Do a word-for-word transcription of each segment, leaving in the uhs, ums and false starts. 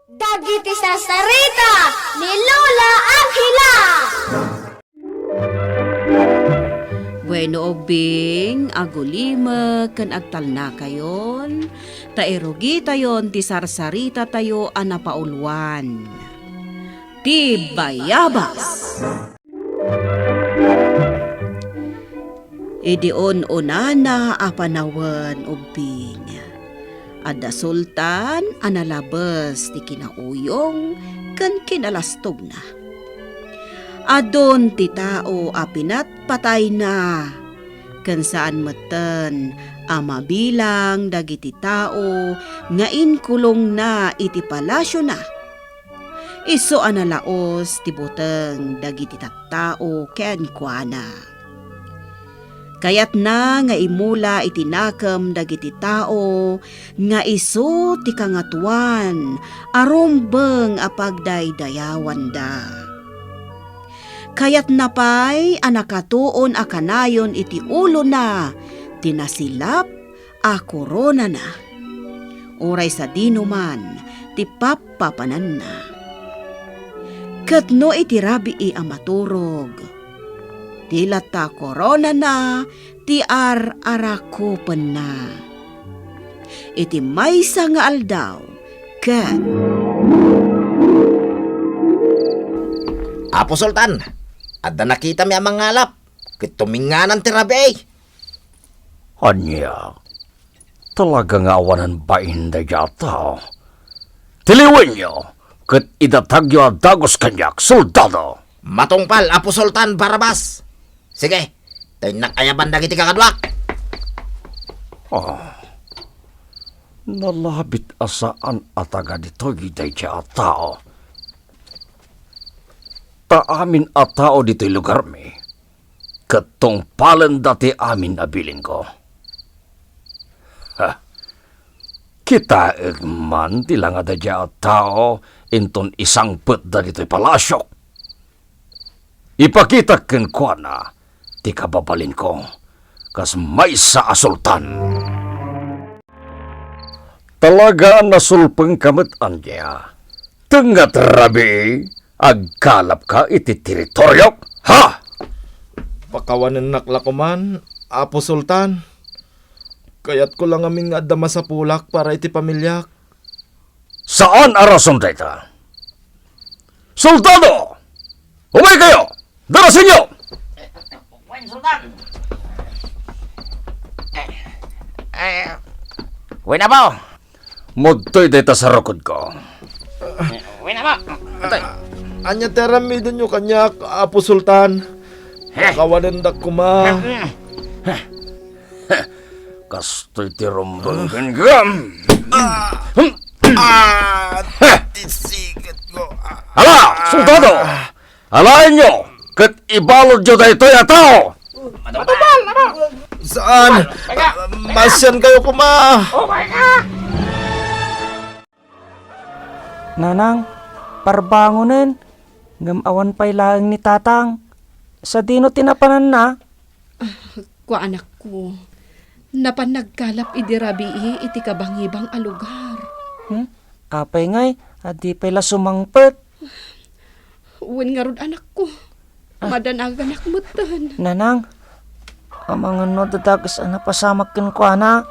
Dagiti sarsarita ni Lola Angela. Bueno, ubbing, agulimek ken agtalnakayon, ta irugitayon ti sarsaritatayo a napauluan, ti Bayabas. Idi un-unana a panawen, ubbing, adda sultan a nalabes ti kinauyong ken kinalastogna. Adun ti tao a pinatpatayna, ken saan metten a mabilang dagiti tao nga inkulongna iti palasiona. Isu a nalaos ti buteng dagiti tattao kenkuana. Kayatna nga imula iti nakem dagiti tao nga isu ti Kangatoan a rumbeng a pagdaydayawanda. Kayatna pay a nakatuon a kanayon iti ulona ti nasilap a koronana, uray sadinoman ti pappapananna. Ket no iti rabii a maturog, ti latta koronana ti ar-arakupenna. Iti maysa nga aldaw, ket Apo Sultan, adda nakitami a mangalap, ket tuminganan ti rabii. Ania? Talaga nga awanen bain daydiay a tao. Tiliwenyo, ket idatagyo a dagus kaniak, soldado! Matungpal, Apo Sultan Barabas! Sige, ta innak ayaban dagiti kakaduak! Ah, nalabit a saan a taga ditoy daydiay a tao. Ta amin a tao ditoy lugarmi, ket tungpalenda ti amin a bilinko. Ha! Kitaek man ti langa daydiay a tao inton isangpetda ditoy palasiok. Ipakitak kenkuana ti kababalinko kas maysa a sultan. Talaga a nasulpengka met, ania? Tengnga ti rabii, aggalapka iti teritoriok, ha? Pakawanennak la koman, Apo Sultan. Kayatko la ngamin nga adda masapulak para iti pamiliak. Saan a rason dayta. Soldado! Umaykayo! Darasenyo! Wen, Sultan! Eh, eh, wen, Apo! Madtoy dayta sarukodko. Eh, wen, Apo! Madtoy. Ania ti aramidenyo kaniak, Apo Sultan? Heh. Pakawanendak koma. Heh. Kastoy ti rumbeng kenka. Ah! Ah! Ti siketko. Ah! Ala, soldado! Alaenyo, ket ibaludyo daytoy a tao! Matupal, matupal! Saan? Teka! Masiankayo koma! Oh my God! Nanang, parbangonen, ngem awan pay laeng ni Tatang. Sadino ti napananna? Ah, kua, anakko, napan naggalap idi rabii iti kabangibang a lugar. Hmm? Apay ngay, a di pay la sumangpet? Wen ngarud, anakko. Ah. Madanaganak metten. Nanang, amangan no adda dakes a napasamak kenkuana?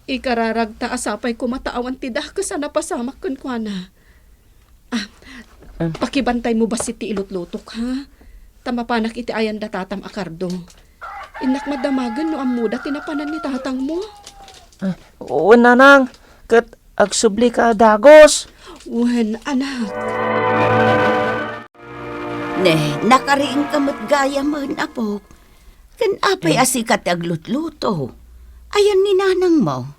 Ikararagta a sapay koma ta awan ti dakes a napasamak kenkuana. Ah, em, pakibantaymo bassit ti ilutlutok, ha? Ta mapanak iti ayan da tatam a kardo. Innak madamagen no ammoda ti napanan ni tatangmo. Ah, wen, nanang, ket agsublika a dagus. Wen, anak. Ne, nakariingka met gayamen, apok. Ken apay a sika ti aglutluto? Ayan ni nanangmo?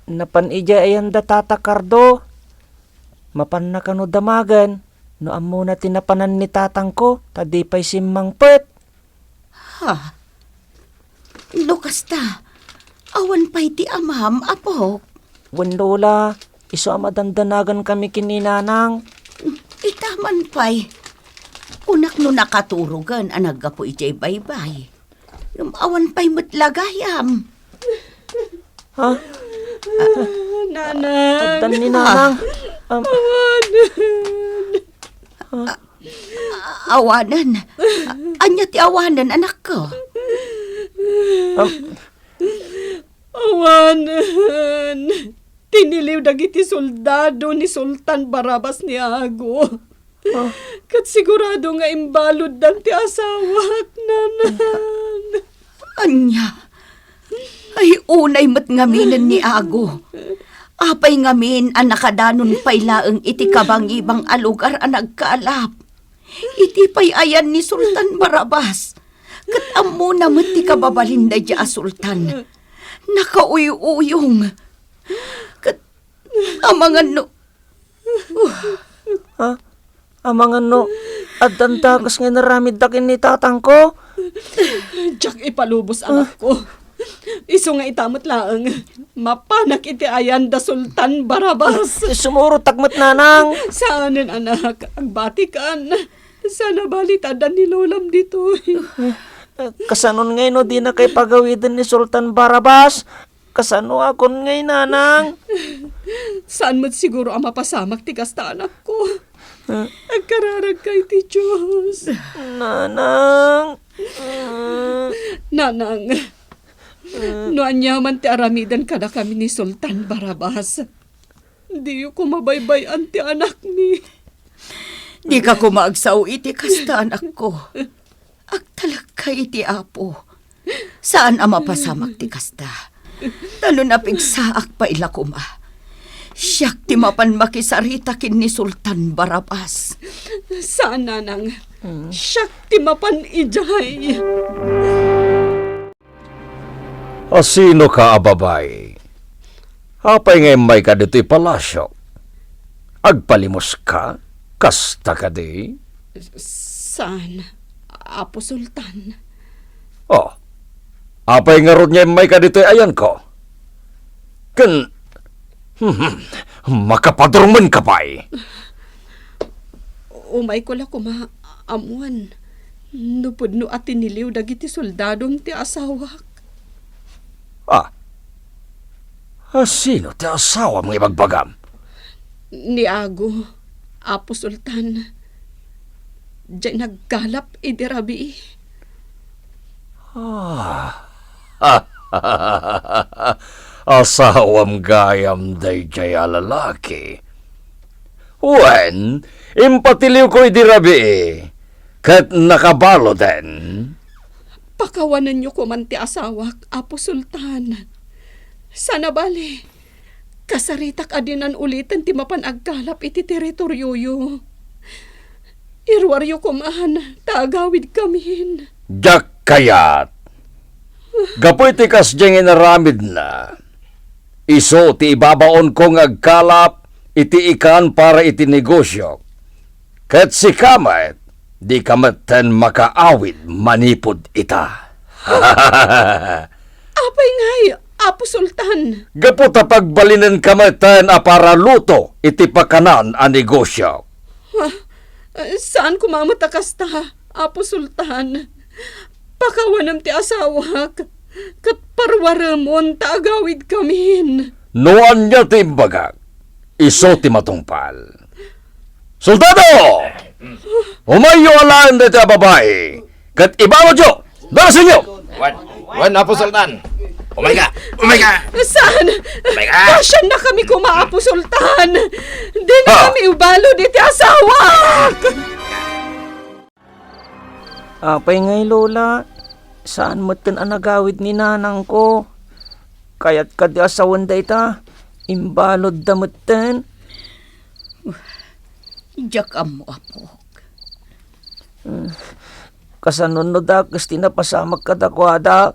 Napan idiay ayan da tata kardo. Mapanna kano damagen no ammona ti napanan ni tatangko ta di pay simmangpet. Ha? No kasta, awan pay ti amam, apok? Wen, Lola, isu a madandanagan kami ken ni Nanang. Ita man pay. Kunak no nakaturogen a naggapu idiay baybay. Ngem awan pay met la gayam. Ha? Nanang. Addan ni Nanang. Am- Awanen. Awanen? A-, ania ti awanen, anakko? Am- Awanen. Tiniliw dagiti soldado ni Sultan Barabas ni Ago. Ah. Ket sigurado nga imbaluddan ti asawak, nanang. Ania? Ay, unay met ngaminen ni Ago. Apay ngamin a nakadanon pay laeng iti kabangibang a lugar a nagkalap? Iti pay ayan ni Sultan Barabas. Ket ammona met ti kababalin daydiay a sultan. Nakauy-uyong. Ket amangan no Ha? Amangan no, addan dakes nga inaramidda ken ni tatangko? Diak ipalubos, anakko. Isu nga ita met laeng, mapanak iti ayan da Sultan Barabas. Sumurotak met, nanang. Saanen, anak. Agbatikan. Saan a bali ta addan ni lolam ditoy. Kasanon ngay no dinakay pagawiden ni Sultan Barabas? Kasano a kon ngay, nanang? Saan met siguro a mapasamak ti kasta, anakko. Ah. Agkararagka iti Dios. Nanang. Ah. Nanang, ah, no ania man ti aramiden kadakami ni Sultan Barabas, diyo koma baybay-an ti anakmi. Dika koma agsao iti kasta, anakko. Agtalekka iti Apo. Saan a mapasamak ti kasta. Ta no napigsaak pay la koma, siak ti mapan makisarita ken ni Sultan Barabas. Saan, nanang. Hmm. Siak ti mapan idiay. A sinoka a babai? Apay nga immayka ditoy palasio? Agpalimoska? Kasta kadi? Saan, Apo Sultan. Oh, apay ngarud nga immayka ditoy ayanko? Ken, hmm, makapadurmenka pay. Umayko la koma, amuen, no pudno a tiniliw dagiti soldadom ti asawak. Ah. Ah, sino ti asawam nga ibagbagam? Ni Ago, Apo Sultan. Diay naggalap idi rabii. Ah. Asawam gayam daydiay a lalaki. Wen, impatiliwko idi rabii, ket nakabaloden. Pakawanenyo koman ti asawak, Apo Sultan. Saan a bali, kasaritak a dinan uliten ti mapan aggalap iti teritorioyo. Iruaryo koman, ta agawidkamin. Diak kayat. Gapu iti kasdiay nga inaramidna, isu ti ibabaonko nga agkalap iti ikan para iti negosiok. Ket sika met, dika metten makaawid manipud ita. Apay ngay, Apo Sultan? Gapu ta pagbalinenka metten a paraluto iti pakanan a negosiok. Ha? Saan koma met a kasta, Apo Sultan. Pakawanem ti asawak, ket parwaremon ta agawidkamin. No ania ti imbagak, isu ti matungpal. Soldado! Umayyo alaen dayta a babai, ket ibaludyo! Darasenyo! Wen, wen, Apo Sultan! Umayka! Umayka! Saan? Umayka! Pasiannakami koma, Apo Sultan! Dina Ah! kami ibalud iti asawak! Apay ngay, Lola, saan metten a nagawid ni nanangko. Kayat kadi a sawen dayta, imbaludda metten. Diak ammo, apok. Eh, kasano no dakes ti napasamak kadakuada?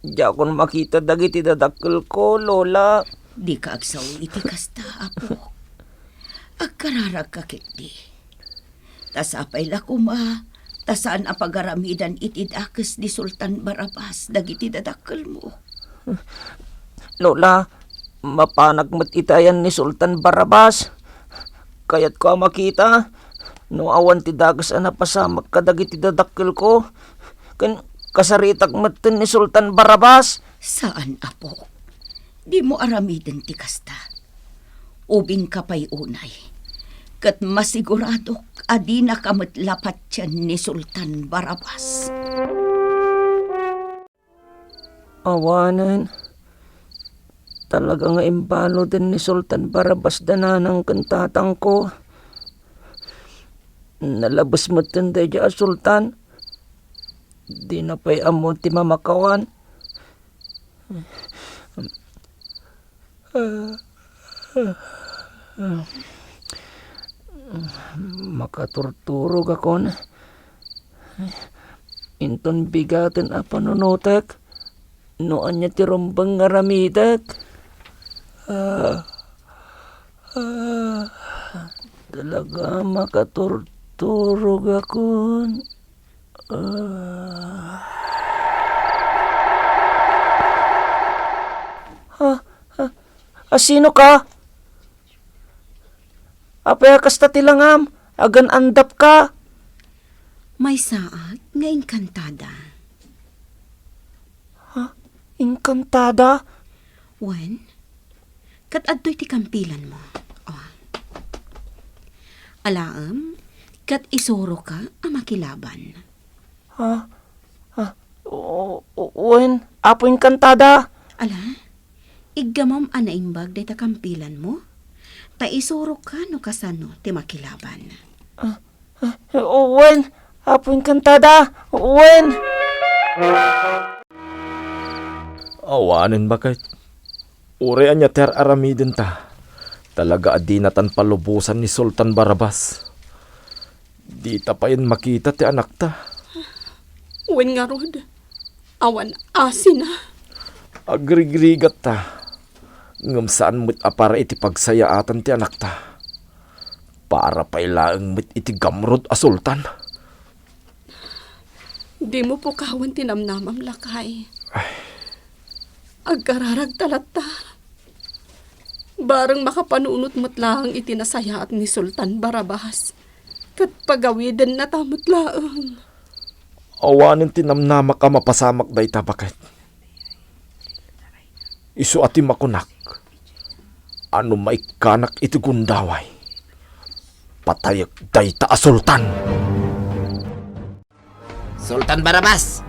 Diakon makita dagiti dadakkelko, Lola. Dika agsao iti kasta, apok. Agkararagka ketdi. Ta sapay la koma, ta saan a pagaramidan iti dakes ni Sultan Barabas dagiti dadakkelmo. Lola, mapanak met iti ayan ni Sultan Barabas. Kayatko a makita no awan ti dakes a napasamak kadagiti dadakkelko, ken kasaritak metten ni Sultan Barabas. Saan, apok. Dimo aramiden ti kasta. Ubingka pay unay, ket masiguradok a dinaka met la patien ni Sultan Barabas. Awanen, talaga nga imbaludan ni Sultan Barabas da nanang ken tatangko. Nalabes metten daydiay a sultan. Dina pay ammo ti mamakawan. Makaturturogakon. Inton bigaten a panunotek, no ania ti rumbeng nga aramidek. Ah, ah, talaga makaturturogakon. Ah. Ah, ah, ah, sino ka? Apay a kasta ti langam? Agan-andap ka? Maysaak nga engkantada. Ha? Engkantada? Wen, ket adtoy ti kampilanmo. Oh. Alaem, ket isuroka a makilaban. Ha? Ah, o-, o-, wen, Apo Engkantada. Ala, iggamam a naimbag dayta kampilanmo? Ta isuroka no kasano ti makilaban. Ah, ah, o-, wen, Apo Engkantada, wen. Awanen, baket. Uray ania ti ar-aramidenta, talaga a dinatan palubosan ni Sultan Barabas. Dita payen makita ti anakta. Wen ngarud, awan asina. Agrigrigatta, ngem saan met a para iti pagsayaatan ti anakta. Para pay laeng met iti gamrud a sultan. Dimo pukawen ti namnamam, lakay. Ay. Agkararagta latta. Bareng makapanunot met laeng iti nasayaat ni Sultan Barabas, ket pagawidennata met laeng. Awanen ti namnamak a mapasamak dayta, baket. Isu a ti makunak a no maikkanak iti gundaway, patayek dayta a sultan. Sultan Barabas,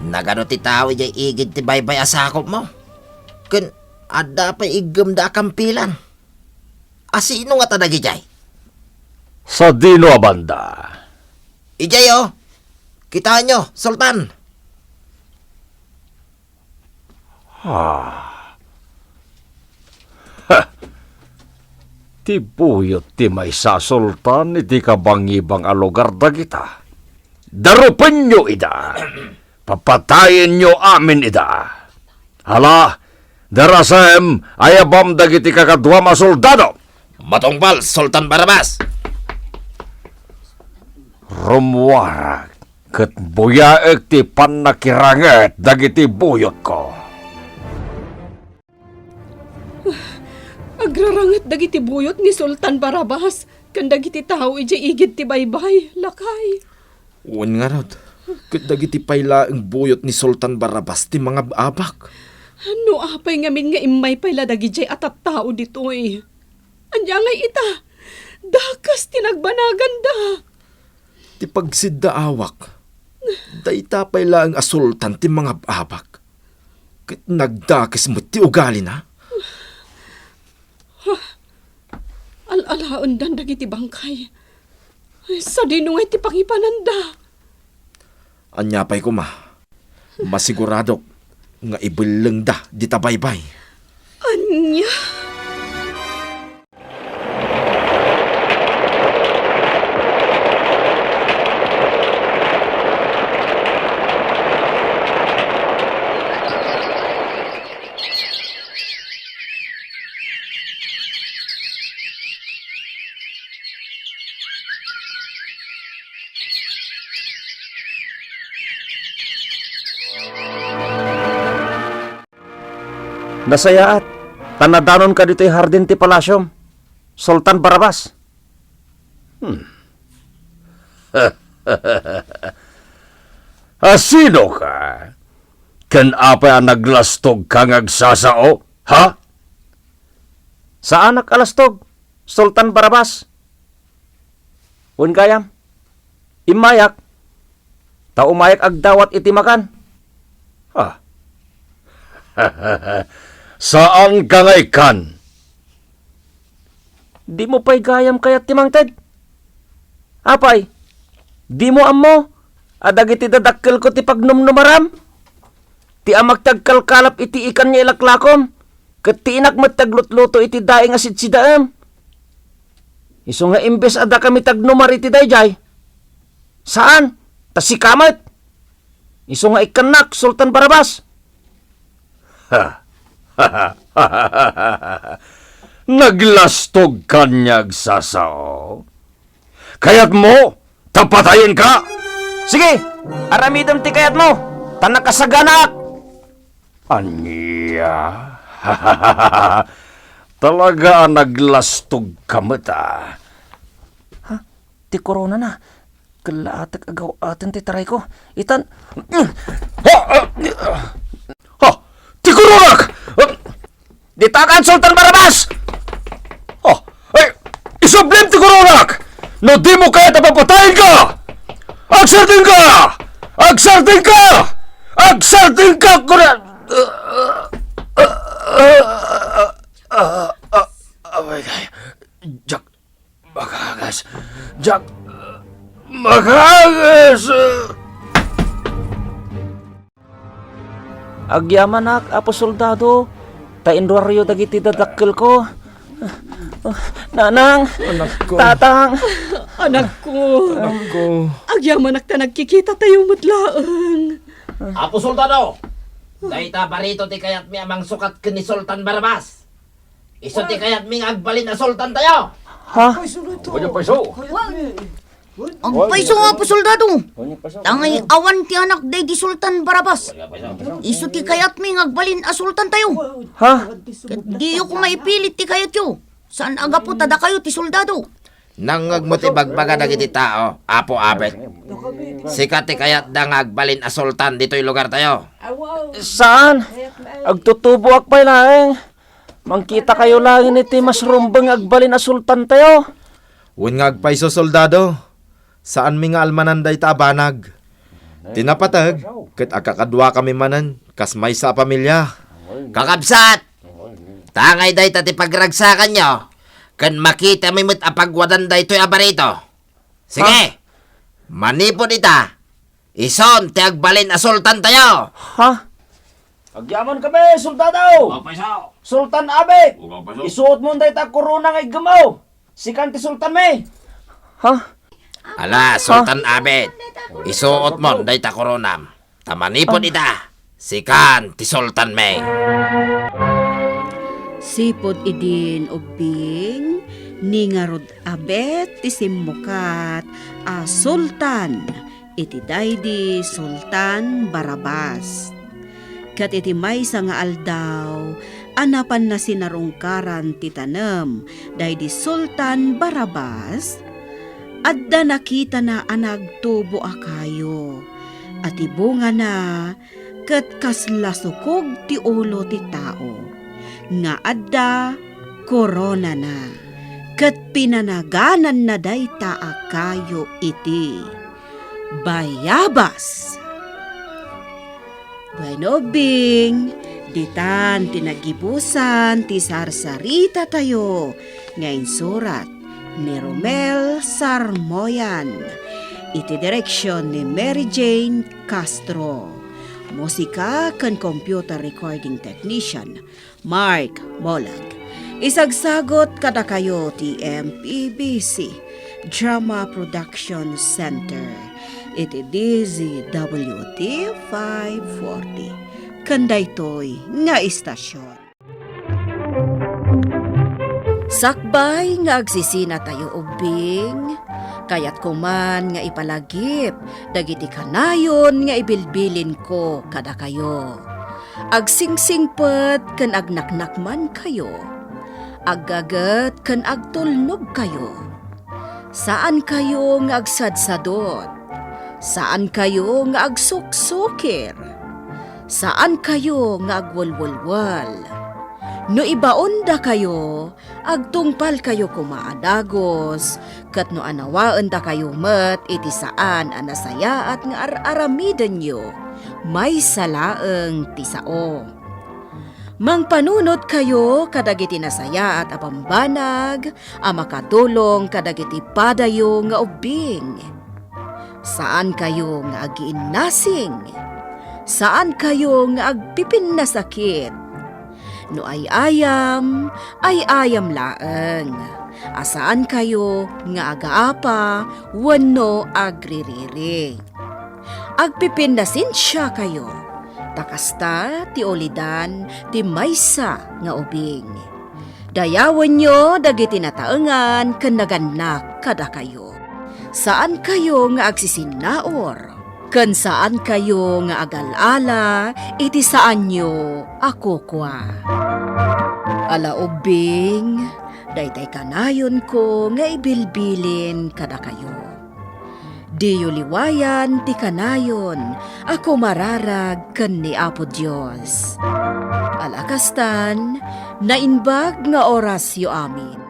nagano ti tao idiay igid ti baybay a sakupmo? Ken adda pay iggemda a kampilan. Asino ngata dagidiay? Sadino a banda? Idiay, oh. Kitaenyo, Sultan. Ah. Ha! Ti buyot ti maysa a sultan iti kabangibang a lugar dagita. Darupenyo ida. Papatayenyo amin ida. Hala, darasem, ayabam dagiti kakaduam a soldado. Matungpal, Sultan Barabas. Rummuarak ket buyaek ti pannakiranget dagiti buyotko. Agraranget dagiti buyot ni Sultan Barabas ken dagiti tao idiay igid ti baybay, lakay. Wen ngarud, ket dagiti pay laeng buyot ni Sultan Barabas ti mangab-abak. No apay ngamin nga immay pay la dagidiay a tattao ditoy? Ania ngay ita? Dakes ti nagbanaganda. Ti pagsiddaawak, dayta pay laeng a sultan ti mangab-abak, ket nagdakes met ti ugalina. Al-alaendan dagiti bangkay. Sadino ngay ti pangipananda? Ania pay koma? Masiguradok nga ibellengda dita baybay. Ania? Nasayaat, ta nadanonka ditoy hardin ti palasiom, Sultan Barabas. Hmm. Asino ka? Ken apay a naglastogka nga agsasao? Ha? Saanak a lastog, Sultan Barabas. Wen gayam, immayak, ta umayak agdawat iti makan. Ha? Saanka nga ikkan? Dimo pay gayam kayat ti mangted? Apay, dimo ammo a dagiti dadakkelko ti pagnumnumaram? Ti amak ti agkalkalap iti ikan nga ilaklakom, ket ti inak met ti aglutluto iti daing a sidsidaem. Isu nga imbes a dakami ti agnumar iti daydiay, saan, ta sika met. Isu nga ikkannak, Sultan Barabas. Naglastog kaniak, Sasao. Kayatmo ta patayenka? Sige, aramidem ti kayatmo, ta nakasaganaak. Ania? Talaga a naglastogka met, a. Ha? Ti koronana. Kellaatek a gaw-aten ti tarayko. Itan. Ha! Ha! Ti koronak! Ditakan, Sultan Barabas! Oh, ay, isublem ti koronak! No dimo kayat a papatayenka! Agsardengka! Agsardengka! Agsardengka, kora-, Abaybay. Diak makaangas. Diak makaangas. Agyamanak, Apo Soldado, ta inruaryo dagiti dadakkelko. Nanang, Anakko. Tatang. Anakko. Anakko. Agyamanak ta nagkikitatayo met laeng. Apo Soldado, dayta barito ti kayatmi a mangsukat ken ni Sultan Barabas. Isu ti kayatmi nga agbalin a sultantayo. Ha? Ampayso, Apo Soldado. Tangay awan ti anak daydi Sultan Barabas. Isu ti kayatmi nga agbalin a sultantayo. Ha? Ket diyo koma ipilit ti kayatyo. Saan a gapu ta dakayo ti soldado. Nangngeg met ibagbaga dagiti tao, Apo Abet. Sika ti kayatda nga agbalin a sultan ditoy lugartayo. Saan? Agtutuboak pay laeng. Mangkitakayo laeng iti mas rumbeng nga agbalin a sultantayo. Wen nga agpayso, soldado, saanmi nga almanan dayta a banag. Ti napateg, ket agkakaduakami manen kas maysa a pamilia. Kakabsat, tangay dayta ti pagragsakanyo, ken makitami met a pagwadan daytoy a barito. Sige, manipud ita, isun ti agbalin a sultantayo. Ha? Agyamankami, soldado! Sultan Abet! Isuotmon dayta korona nga iggemmo. Sikan ti sultanmi. Ha? Ala, Sultan Abet, isuotmon dayta koronam. Ta manipud ita, sikan ti sultanmi. Sipud idin ubbing, ni ngarud Abet ti simmukat a sultan iti daydi Sultan Barabas. Ket iti maysa nga aldaw a napanna sinarungkaran ti tanem daydi Sultan Barabas, adda nakitana a nagtubo a kayo, a ti bungana ket kasla sukog ti ulo ti tao, nga adda koronana, ket pinanagananna dayta a kayo iti bayabas. Bueno, Bing, ditan ti nagibusan ti sarsaritatayo nga insurat ni Romel Sarmoyan, iti direksion ni Mary Jane Castro. Musika ken computer recording technician, Mark Molag. Isagsagut kadakayo ti M P B C Drama Production Center iti D Z W T five forty. Ken daytoy nga istasyon. Sakbay nga agsisinatayo ubbing, kayatko man nga ipalagip dagiti kanayon nga ibilbilinko kadakayo. Agsingsingpet ken agnaknakmankayo. Aggaget ken agtulnogkayo. Saankayo nga agsadsadot. Saankayo nga agsuksukir. Saankayo nga agwelwelwel. No ibaondakayo, agtungpalkayo koma a dagus, ket no anawaendakayo met iti saan a nasayaat nga ar-aramidenyo, maysa laeng ti sao. Mangpanunotkayo kadagiti nasayaat a bambanag a makatulong kadagiti padayo nga ubbing. Saankayo nga agiinnasing. Saankayo nga agpipinnasakit. No ay-ayam, ay-ayam laeng. A saankayo nga agaapa wenno agririri. Agpipinnasensiakayo, ta kasta ti ulidan ti maysa nga ubing. Dayawenyo dagiti nataengan ken nagannak kadakayo. Saankayo nga agsisinnaur, ken saankayo nga agal-ala iti saanyo a kukua. Ala ubbing, daytay kanayonko nga ibilbilin kadakayo. Diyo liwayan ti kanayon a kumararag ken ni Apo Dios. Ala kastan, naimbag nga orasyo amin.